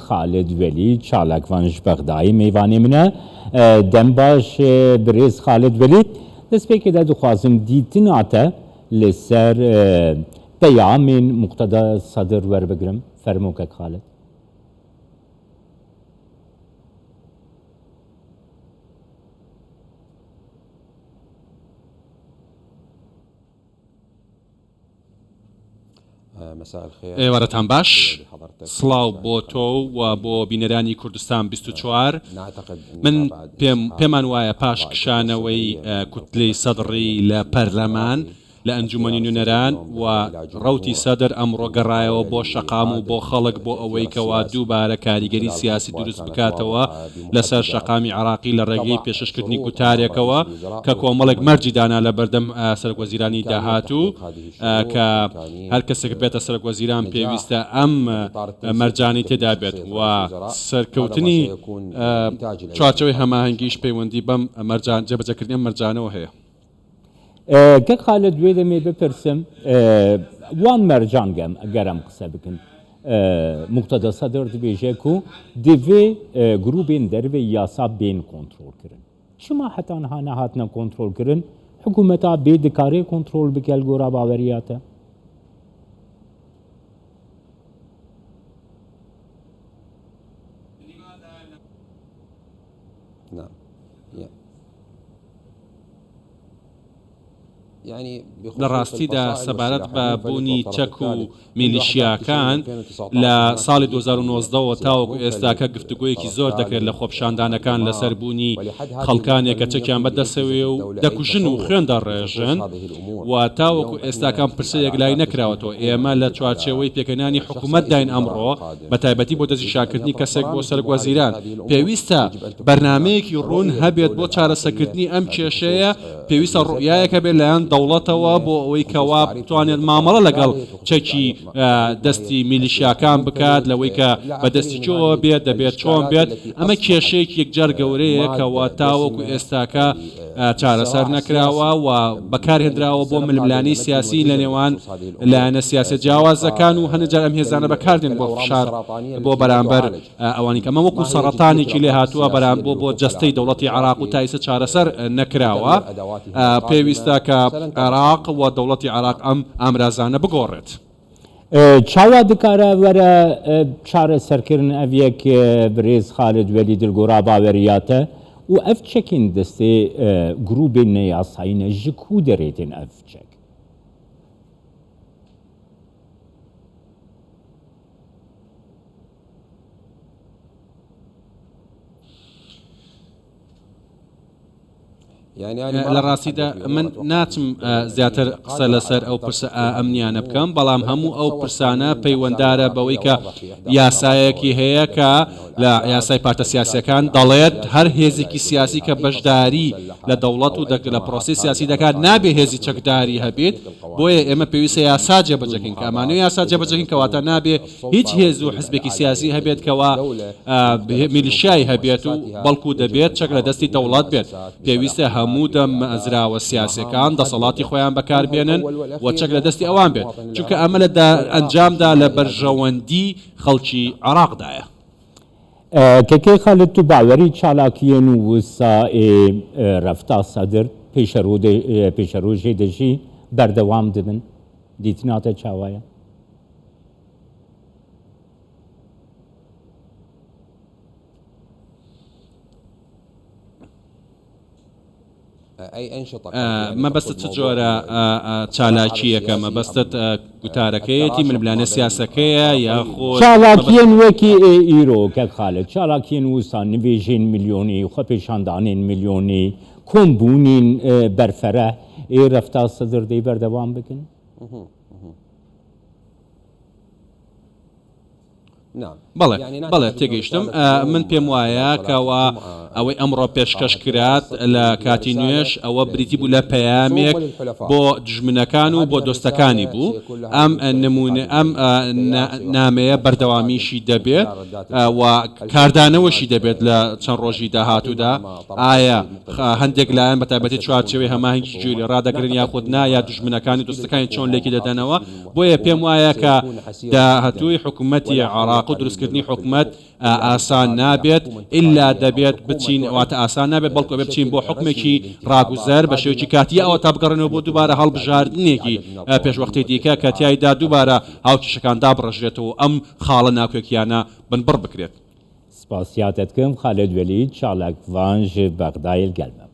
خالد وەلی چالاکوان ژ بەغدایê mêvanê min e. Dem baş birêz Xalid Welî. Destpêkê de dixwazim dîtina te li ser peyamên Muqteda Sedir werbigirim. Fermo kek Xalid. ئێوارەتان باش، سڵاو بۆ تۆ و بۆ بینەرانی کوردستان 24. من پێم پێمان وایە پاش کشانەوەی کوتلەی سەدڕی لە پەرلەمان لە ئەنجومەنی نوێنەران و ڕەوتی سەدر ئەمڕۆ گەڕایەوە بۆ شەقام و بۆ خەڵک بۆ ئەوەی کەوا دووبارە کاریگەری سیاسی دروست بکاتەوە لەسەر شەقامی عێراقی لە ڕێگەی پێشکەشکردنی گوتارێکەوە کە کۆمەڵێک مەرجی دانا لە بەردەم سەرۆکوەزیرانی داهاتوو کە هەر کەسێک بێتە سەرۆکوەزیران پێویستە ئەم مەرجانەی تێدا بێت و سەرکەوتنی چوارچێوەی هەماهەنگیش پەیوەندی بەم مەرجان جێبەجێکردنی ئەم مەرجانەوە هەیە. کەک خالد وێ دەمێ بپرسم وان مەرجان گەم گەرم قسە بکن موقتەدا سەدر دبێژێ کو divê grûbên dervê yasa bên kontrolkirin. Çima heta niha nehatine kontrolkirin? Hikûmeta bê dikarê kontrol bike li gora baweriya te? لە ڕاستیدا سەبارەت بە بوونی چەک و میلیشیاکان لە ساڵی 2019 ەوە تاوەکو ئێستاکە گفتوگۆیەکی زۆر دەکرێت لە خۆپیشاندانەکان لەسەر بوونی خەڵکانێک کە چەکیان بەدەستەوەیە و دەکوژن و خوێن دەڕێژن و تاوەکو ئێستاکە ئەم پرسە یەکلایی نەکراوەتەوە. ئێمە لە چوارچێوەی پێکهێنانی حکومەتداین ئەمڕۆ بەتایبەتی بۆ دەستنیشانکردنی کەسێک بۆ سەرۆکوەزیران پێویستە بەرنامەیەکی ڕوون هەبێت بۆ چارەسەرکردنی ئەم کێشەیە، پێویستە ڕوئیایەک هەبێت لایەن دەوڵەتەوە بۆ ئەوەی کەوا بتوانێت مامەڵە لەگەڵ چەکی دەستی میلیشیاکان بکات لەوەی کە بە دەستی کێوە بێت دەبێت چۆن بێت، ئەمە کێشەیەکی یەکجار گەورەیە کەوا تاوەکو ئێستاکە چارەسەر نەکراوە و بەکارهێنراوە بۆ ململانێی سیاسی لە نێوان لایەنە سیاسیە جیاوازەکان و هەندێک جار ئەم هێزانە بەکاردێن بۆ فشار بۆ بەرامبەر ئەوانی کە ئەمە وەکو سەڕەتانێکی لێهاتووە بەرام بۆ بۆ جەستەی دەوڵەتی عێراق و تا ئیستا چارەسەر نەکراوە پێویستە کە عێراق و دەوڵەتی عێراق ئەم ئامرازانە بگۆڕێت. چاوا دکارە وەرە چارەسەرکردن ئەv یەک برێز خالد وەلی دلگۆرا باوەرییا te û ev çekên destê grûbên neyasayî ne ji ku derê tên ev çek? لە ڕاستیدا من ناچم زیاتر قسە لەسەر ئەو پرسە ئەمنیانە بکەم، بەڵام هەموو ئەو پرسانە پەیوەندارە بەوەی کە یاسایەکی هەیە کە لە یاسای پارتە سیاسیەکان دەڵێت هەر هێزێکی سیاسی کە بەشداری لە دەوڵەت و لە پرۆسەی سیاسی دەکات نابێ هێزی چەکداری هەبێت، بۆیە ئێمە پێویستە یاسا جێبەجێکەین کە ئەمانەوێ یاسا جێبەجێکەین کەواتە نابێ هیچ هێز و حزبێکی سیاسی هەبێت کەوا میلیشیای هەبێت و بەڵکو دەبێت چەک لە دەستی دەوڵەت بێت. پێویستە هەموو دامەزراوە سیاسیەکان دەسەڵاتی خۆیان بەکاربێنن و چەک لە دەستی ئەوان بێت، چونکە ئەمە لە ئەنجامدا لە بەرژەوەندی خەڵکی عێراقدایە. کەکەی خالد تو باوەری چالاکیەن وسا ئێ رەفتا سەدر پێشەرۆژێ دەژی بەردەوام دبن دیتناتە چاوایە؟ مەبەستت چ جۆرە چالاکییەکە؟ مەبەستت گوتارەکەیەتی، ململانێ سیاسەکەیە یاخود؟ چالاکیەن وەکی ئێ ئیرۆ کەک خالد چالاکیەن وسا نوێژێن ملیۆنی، خۆپێشاندانێن ملیۆنی، کۆمبوونین بەرفەرە ئێ رەفتا سەدر دەی بەردەوام بکن؟ بەڵێ، بەڵێ تێگەیشتم. من پێم وایە کەوا ئەوەی ئەمڕۆ پێشکەش کرات لە کاتی نوێژ ئەوە بریتی بوو لە پەیامێک بۆ دوژمنەکان و بۆ دۆستەکانی بوو. ئەم نموونە ئەم نامەیە بەردەوامیشی دەبێت و کاردانەوەشی دەبێت لە چەند ڕۆژی داهاتوودا. ئایا هەندێک لایەن بە تایبەتی چوارچێوەی هەماهەنگی گوێ لێ ڕادەگرن یاخود نا یا دوژمنەکانی دۆستەکانی چۆن لێکی دەدەنەوە؟ بۆیە پێم وایە کە داهاتووی حکومەتی عێراق و دروستکردنی حکومەت ئاسان نابێت ئیلا دەبێت بچین واتە ئاسان نابێت بەڵکو ئەبێت بچین بۆ حوکمێکی ڕاگوزەر بە شێوەیەکی کاتی ئەوە تا بگەڕێنەوە بۆ دووبارە هەڵبژاردنێکی پێشوەختەی دیکە کە تیایدا دووبارە هاوکێشەکان دابڕێژرێتەوە و ئەم خاڵە ناکۆکیانە بنبڕ بکرێت. سپاسیاتت کم خالد وەلید چالاکڤان ژ بەغدایل گەل مە.